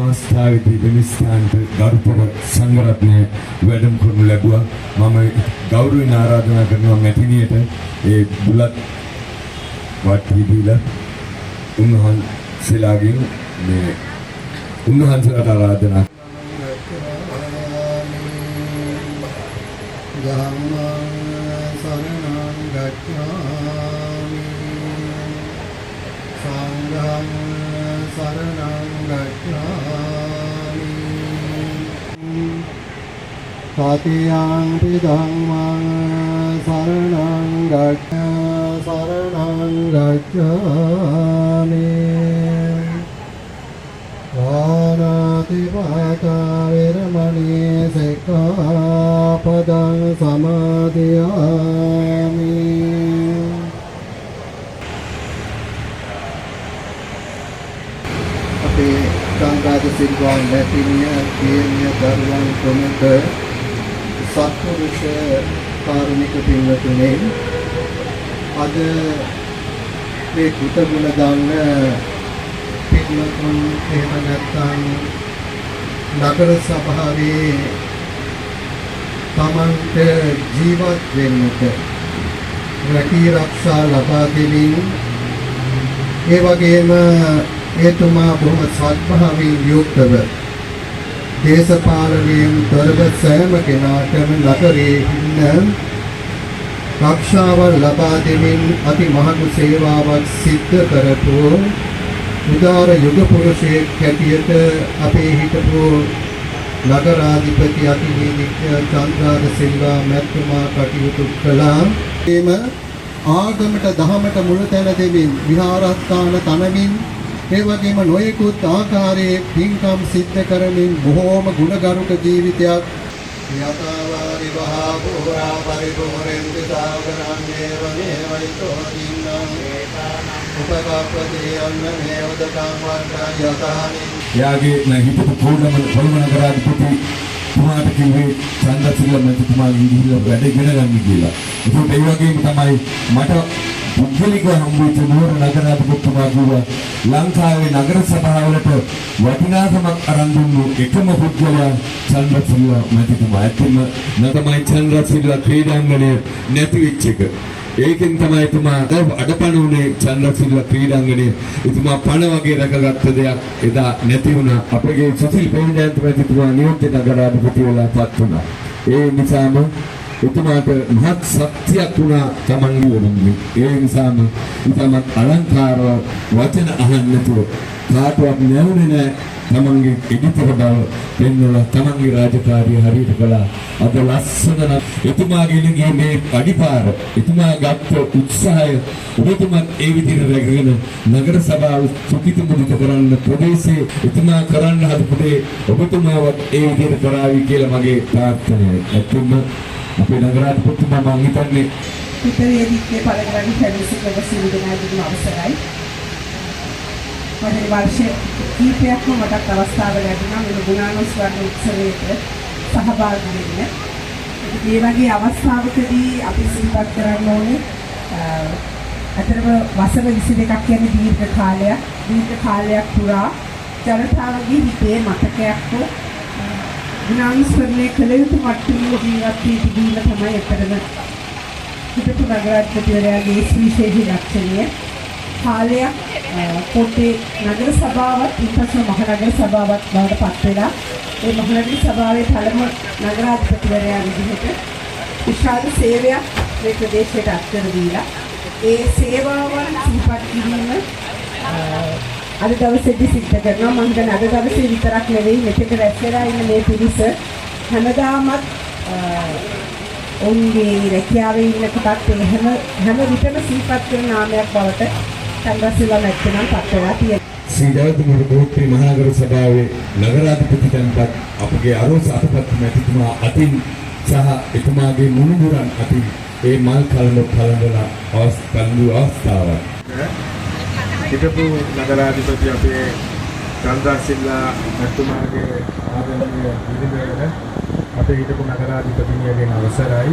අවස්ථාවේදී වෙන ස්ථානට ගරුතර සංඝරත්නය වැඩම කරනු ලැබුවා. මම ගෞරවයෙන් ආරාධනා කරනවා මැතිණියට ඒ බුලත් වට්ටි දීලා උන්වහන්සේලාගෙන් මේ උන්වහන්සේලාට ආරාධනා ධම්මං සරණං ගච්ඡාමි, සංඝං සරණං ගච්ඡාමි, තතියංපි ධම්මං සරණං සරණං ගච්ඡාමි. පාණාති පාතා වේරමණී සික්ඛාපදං සමාදියාමි. අපේ චන්ද්‍රාජ සිල්වා මැතිණිය, දියණිය, දරුවන් ප්‍රමුඛ සත්පුරුෂ කාරුණික පින්වතුනි, අද මේ කෘතගුණ දන්න පින්වතුන් එහෙම නැත්නම් නගර සභාවේ තමන්ට ජීවත් වෙන්නට රැකී රක්ෂා ලබා දෙමින්, ඒ වගේම එතුමා බොහොම සත්භාවයෙන් යුක්තව දේශපාලනයෙන් තොරව සෑම කෙනාටම නගරයේ ඉන්න රක්ෂාවල් ලබා දෙමින් අති මහඟු සේවාවක් සිද්ධ කරපු උදාර යුග පුරුෂයෙක් හැටියට අපේ හිටපු නගරාධිපති අතිනීතිඥ චන්ද්‍රාද සිල්වා මැතිතුමා කටයුතු කළා. එම ආගමට දහමට මුල් තැන දෙමින් විහාරස්ථාන තනමින්, ඒ වගේම නොයෙකුත් ආකාරයේ පින්කම් සිද්ධ කරමින් බොහෝම ගුණගරුක ජීවිතයක්. යතාවාරි වහා පුරා පරිපූර්ණන්ති සාගරං ඒවමේවයිතෝ දින්නං උපකප්පති අන්න මේ උදකං වන්දං යතානි. එයාගේ හිටපු කොළඹ නගරාධිපති තුමාට කිව්වේ චන්ද්‍රසිල්වා මැතිතුමාගෙන් ගිහිල්ලා වැඩ ඉගෙන ගන්න කියලා. ඒකට ඒ වගේම තමයි මට පුද්ගලිකව හම්බ වෙච්ච නුවර නගරාධිපතිතුමා කිව්වා ලංකාවේ නගර සභාවලට වටිනාකමක් අරන් දුන්නු එකම පුද්ගලයා චන්ද්‍රසිල්වා මැතිතුමා. ඇත්තම තමයි චන්ද්‍රසිල්වා ක්‍රීඩාංගණය නැති වෙච්ච එක. ඒකෙන් තමයි එතුමා අඩපණ වුණේ. චන්ද්‍රසිල්වා ක්‍රීඩාංගණය එතුමා පණ වගේ රැකගත්ත දෙයක් එදා නැති වුණා. අපගේ සුසිල් පේනජයන්ත මැතිතුමා නියුක්ත නගරාධිපති වෙලා පත් වුණා. ඒ නිසාම එතුමාට මහත් ශක්තියක් වුණා තමන්ගේ වරුන්ගේ. ඒ නිසාම ඉතාමත් අලංකාර වචන අහන්න නැතුව කාටවත් නැවුනේ නෑ. තමන්ගේ එඩිතර බව පෙන්වලා තමන්ගේ රාජකාරිය හරියට කළා. අද ලස්සන නම් එතුමාගේ ගිය මේ අඩිපාර, එතුමා ගත්ත උත්සාහය ඔබතුමත් ඒ විදිහට රැකගෙන නගර සභාව සුඛිත මුදිත කරන්න, ප්‍රදේශයේ එතුමා කරන්න හදපු දේ ඔබතුමාවත් ඒ විදිහට කරાવી කියලා මගේ ප්‍රාර්ථනාවයි. ඇත්තටම අපේ නගරාධිපතිතුමා මං හිතන්නේ පිටරේදිත්තේ පළඟවන පැමිණි ඔබ සියලු දෙනාගේම අවසරයි. මට වර්ෂ කීපයක්ම මටත් අවස්ථාව ලැබුණා මෙම ගුණානුස්මරණ උත්සවයට සහභාගී වෙන්න. ඉතින් මේ වගේ අවස්ථාවකදී අපි සිහිපත් කරන්න ඕනේ, අතරම වසර 22ක් කියන්නේ දීර්ඝ කාලයක්. දීර්ඝ කාලයක් පුරා ජනතාවගේ හිතේ මතකයක්ව ගුණානුස්මරණය කළ යුතු මට්ටමින් ජීවත් වී තිබීම තමයි ඇත්තටම හිටපු නගරාධිපතිවරයාගේ සුවිශේෂී ලක්ෂණය. කාලයක් කෝට්ටේ නගර සභාවත් ඉන්පසු මහනගර සභාවත් බවට පත් වෙලා, ඒ මහනගර සභාවේ පළමු නගරාධිපතිවරයා විදිහට විශාල සේවයක් මේ ප්‍රදේශයට අත්කර දීලා, ඒ සේවාවන් සිහිපත් කිරීම අද දවසේදී සිද්ධ කරනවා. මම හිතන්නේ අද දවසේ විතරක් නෙවෙයි, මෙතෙක් රැස් වෙලා ඉන්න මේ පිරිස හැමදාමත් ඔවුන්ගේ රැකියාවේ ඉන්න කොටත් ඒ හැම හැම විටම සිහිපත් කරන නාමයක් බවට චන්ද්‍රසිල්වා මැතිතුමන් පත් වෙලා තියෙනවා. ශ්‍රී ජයවර්ධනපුර කෝට්ටේ මහනගර සභාවේ නගරාධිපති තැන්පත් අපගේ අරෝස අතපත් මැතිතුමා අතින් සහ එතුමාගේ මුණුබුරන් අතින් ඒ මල් කලඹ පළඳන පළඳු අවස්ථාවක්. හිටපු නගරාධිපති අපේ චන්ද්‍රසිල්වා මැතිතුමාගේ ආදරණීය බිරිඳ අපේ හිටපු නගරාධිපතිනියගෙන් අවසරයි.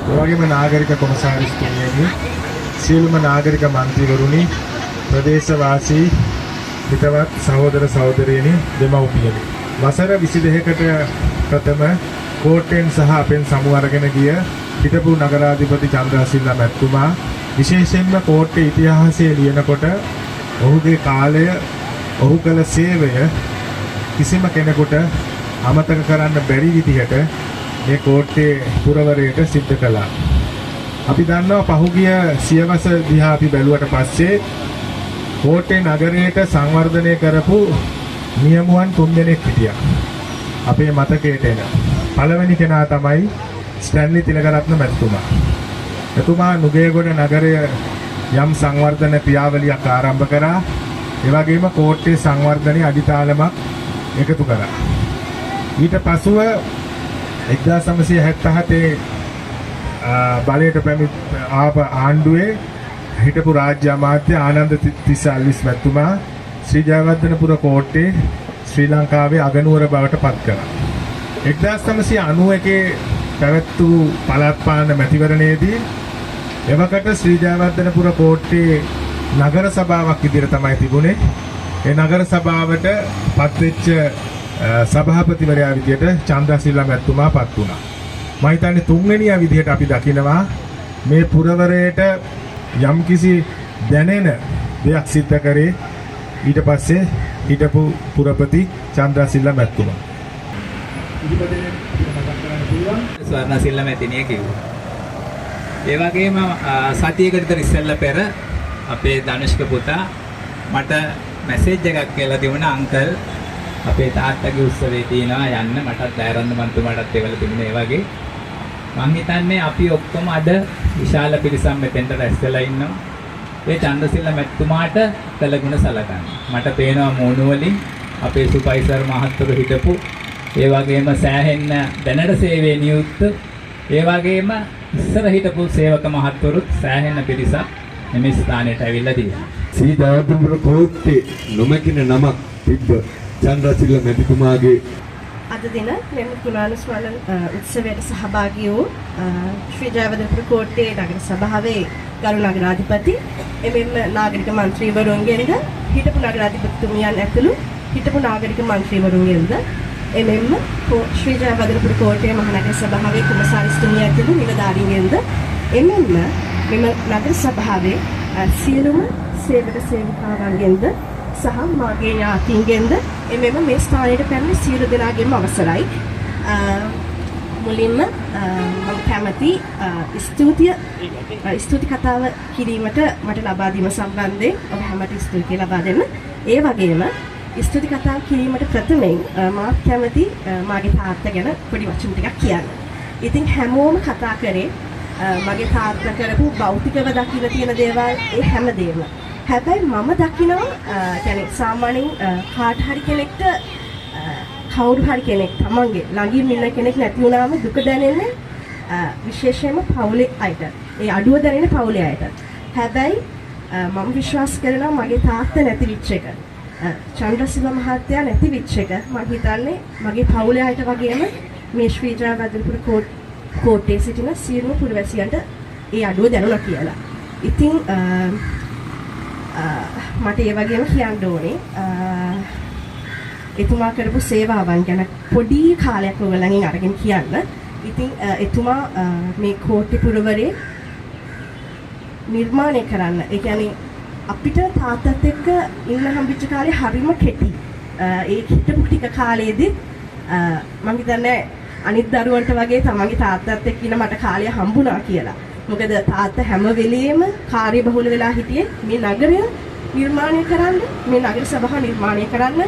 ඒ වගේම නාගරික කොමසාරිස්තුමියනි, සියලුම නාගරික මන්ත්‍රීවරුනි, ප්‍රදේශවාසී හිතවත් සහෝදර සහෝදරියනි, දෙමව්පියනි, වසර 22කට ප්‍රථම කෝට්ටෙන් සහ අපෙන් සමු අරගෙන ගිය හිටපු නගරාධිපති චන්ද්‍රා සිල්වා මැතිතුමා විශේෂයෙන්ම කෝට්ටේ ඉතිහාසය ලියනකොට ඔහුගේ කාලය, ඔහු කළ සේවය කිසිම කෙනෙකුට අමතක කරන්න බැරි විදිහට මේ කෝට්ටේ පුරවරයට සිද්ධ කළා. අපි දන්නවා, පහුගිය සියවස දිහා අපි බැලුවට පස්සේ කෝට්ටේ නගරයට සංවර්ධනය කරපු නියමුවන් තුන්දෙනෙක් හිටියා. අපේ මතකයට එන පළවෙනි කෙනා තමයි ස්ටැන්ලි තිලකරත්න මැතිතුමා. එතුමා නුගේගොඩ නගරය යම් සංවර්ධන ක්‍රියාවලියක් ආරම්භ කරා. ඒ වගේම කෝට්ටේ සංවර්ධනයේ අඩිතාලමක් එකතු කරා. ඊට පසුව 1977 බලයට පැමිණ ආප ආණ්ඩුවේ හිටපු රාජ්‍ය අමාත්‍ය ආනන්ද තිස්ස අල්විස් මැතිතුමා ශ්‍රී ජයවර්ධනපුර කෝට්ටේ ශ්‍රී ලංකාවේ අගනුවර බවට පත් කළා. 1991 පැවැත් වූ පළාත් පාලන මැතිවරණයේදී එවකට ශ්‍රී ජයවර්ධනපුර කෝට්ටේ නගර සභාවක් විදිහට තමයි තිබුණේ. ඒ නගර සභාවට පත්වෙච්ච සභාපතිවරයා විදිහට චන්ද්‍රා සිල්වා මැතිතුමා පත් වුණා. මම හිතන්නේ තුන්වෙනියා විදිහට අපි දකිනවා මේ පුරවරයට යම්කිසි දැනෙන දෙයක් සිද්ධ කරේ ඊට පස්සේ හිටපු පුරපති චන්ද්‍රා සිල්වා මැතිතුමා. කිහිප දෙනෙක් අපිට මතක් කරන්න පුළුවන්. ස්වර්ණ සිල්ලා මැතිණිය කිව්වා. ඒ වගේම සතියකට විතර ඉස්සෙල්ලා පෙර අපේ ධනුෂ්ක පුතා මට මැසේජ් එකක් කියලා තිබුණා, අංකල්, අපේ තාත්තගේ උත්සවය තියෙනවා යන්න. මටත් දයරන්ද මන්තුමාටත් එවලා තිබුණේ. ඒ වගේ මං හිතන්නේ අපි ඔක්කොම අද විශාල පිරිසක් මෙතෙන්ට රැස් වෙලා ඉන්නවා. ඒ චන්ද්‍රසිල්ලා මැතිතුමාට කළ ගුණ සලකන්න. මට පේනවා මූණු වලින් අපේ සුපර්වයිසර් මහත්වරු හිටපු, ඒ වගේම සෑහෙන්න දැනට සේවයේ නියුක්ත, ඒ වගේම ඉස්සර හිටපු සේවක මහත්වරුත් සෑහෙන පිරිසක් මේ ස්ථානයට ඇවිල්ලා තියෙනවා. ශ්‍රී ජයවර්ධනපුර කෝට්ටේ නොමැකින නමක් තිබ්බ චන්ද්‍රසිල්ලා මැතිතුමාගේ අද දින මෙම ගුණානුස්මරණ උත්සවයට සහභාගී වූ ශ්‍රී ජයවර්ධනපුර කෝට්ටේ නගර සභාවේ ගරු නගරාධිපති, එමෙන්ම නාගරික මන්ත්‍රීවරුන්ගෙන්ද, හිටපු නගරාධිපතිතුමියන් ඇතුළු හිටපු නාගරික මන්ත්‍රීවරුන්ගෙන්ද, එමෙන්ම ශ්‍රී ජයවර්ධනපුර කෝට්ටේ මහනගර සභාවේ කොමසාරිස්තුමිය ඇතුළු නිලධාරීන්ගෙන්ද, එමෙන්ම මෙම නගර සභාවේ සියලුම සේවක සේවිකාවන්ගෙන්ද සහ මාගේ ඥාතීන්ගෙන්ද, එමෙන්ම මේ ස්ථානයට පැමිණි සියලු දෙනාගේම අවසරයි. මුලින්ම මම කැමති ස්තුති කතාව කිරීමට මට ලබා දීම සම්බන්ධයෙන් ඔබ හැමට ස්තුතිය ලබා දෙන්න. ඒ වගේම ස්තුති කතාව කිරීමට ප්‍රථමයෙන් මාත් කැමති මාගේ තාත්තා ගැන පොඩි වචන ටිකක් කියන්න. ඉතින් හැමෝම කතා කරේ මගේ තාත්තා කරපු භෞතිකව දකින්න තියෙන දේවල්, ඒ හැමදේම. හැබැයි මම දකිනවා, කියන්නේ සාමාන්‍යයෙන් කාට හරි කෙනෙක්ට කවුරු හරි කෙනෙක් තමන්ගේ ළඟින් ඉන්න කෙනෙක් නැති වුණාම දුක දැනෙන්නේ විශේෂයෙන්ම පවුලේ අයට. ඒ අඩුව දැනෙන්නේ පවුලේ අයට. හැබැයි මම විශ්වාස කරනවා මගේ තාත්තා නැති වෙච්ච එක, චන්ද්‍රසිල්වා මහත්තයා නැති වෙච්ච එක, මම හිතන්නේ මගේ පවුලේ අයට වගේම මේ ශ්‍රී ජයවර්ධනපුර කෝට්ටේ සිටින සියලුම පුරවැසියන්ට ඒ අඩුව දැනුණා කියලා. ඉතින් අ, අ, මට ඒ වගේම කියන්න ඕනේ එතුමා කරපු සේවාවන් ගැන පොඩි කාලයක් ඔයගොල්ලන්ගෙන් අරගෙන කියන්න. ඉතින් එතුමා මේ කෝට්ටේ පුරවරේ නිර්මාණය කරන්න. ඒ කියන්නේ අපිට තාත්තත් එක්ක ඉන්න හම්බෙච්ච කාලේ හරිම කෙටි. ඒ හිටපු ටික කාලේදී මං හිතන්නේ අනිත් දරුවන්ට වගේ තමන්ගේ තාත්තත් එක්ක ඉන්න මට කාලය හම්බුණා කියලා. මොකද තාත්තා හැම වෙලේම කාර්යබහුල වෙලා හිටියේ මේ නගරය නිර්මාණය කරන්න, මේ නගර සභාව නිර්මාණය කරන්න,